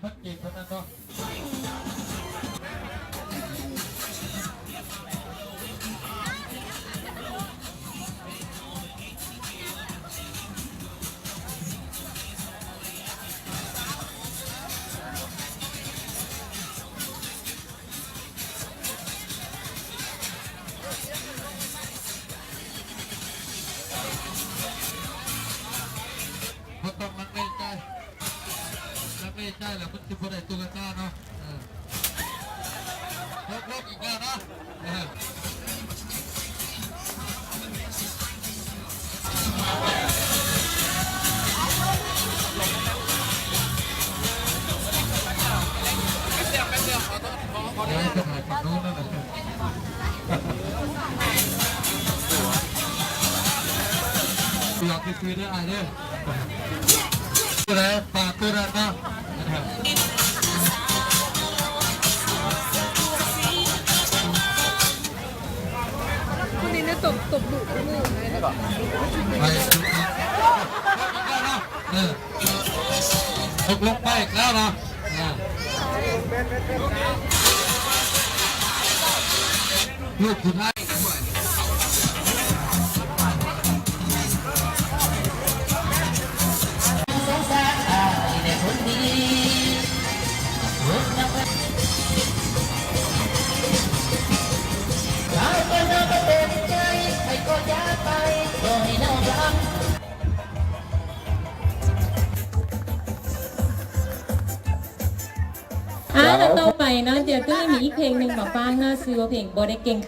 ພັດເກມເທົ່ານັ້ນເນາະ. ບໍ່ຕ້ອງລັງເລໃຈ, ລັງເລໃຈແລ້ວມັນຊິບໍ່ໄດ້ຕຸກກະຕາເນາະ. ເອີ ຕົກລົງອີກແລ້ວເນາະ. ເອີ ຍ້າຍໄປຖ່າຍຝັ່ງໂນ້ນນັ້ນນະ. ຢອກຊື່ໆເດີອ້າຍເດີ. ຜູ້ໃດປາກຕົວນັ້ນເນາະ. ຜູ້ນີ້ນະຕົບ ຕົບດຸ ໄປ ເອີ ຕົກລົງໄປອີກແລ້ວເນາະ. ອ່າ ລູກສຸດທ້າຍ. ອ່າ ແລ້ວຕໍ່ໄປເນາະ ດຽວຈະມີອີກເພງໜຶ່ງມາຟັງເນາະ ຊື່ວ່າເພງບໍ່ໄດ້ເກັ່ງ